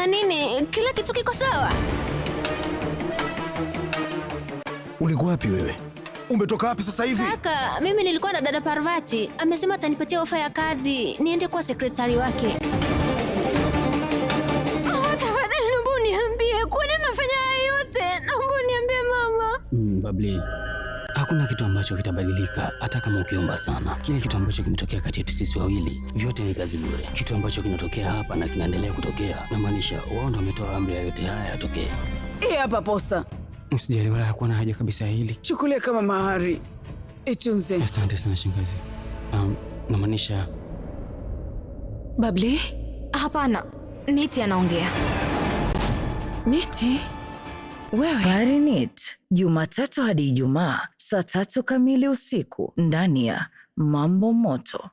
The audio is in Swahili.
Kuna nini? Kila kitu kiko sawa? Ulikuwa wapi wewe? Umetoka wapi sasa hivi? Kaka, mimi nilikuwa na dada Parvati. Amesema atanipatia ofa ya kazi, niende kuwa sekretari wake. Mama, tafadhali naomba uniambie, kwa nini unafanya haya yote? Naomba uniambie mama. Babli, hakuna kitu ambacho kitabadilika hata kama ukiomba sana. Kile kitu ambacho kimetokea kati yetu sisi wawili, vyote ni kazi bure. Kitu ambacho kinatokea hapa na kinaendelea kutokea, namaanisha wao ndo wametoa amri ya yote haya yatokee. Hii hapa posa, Msijali, wala hakuwa na haja kabisa ya hili. Chukulia kama mahari, itunze. Asante sana shangazi. Namaanisha Babli, Hapana, Niti anaongea. Niti, wewe Parinit, Jumatatu hadi Ijumaa saa 3 kamili usiku ndani ya Mambo Moto.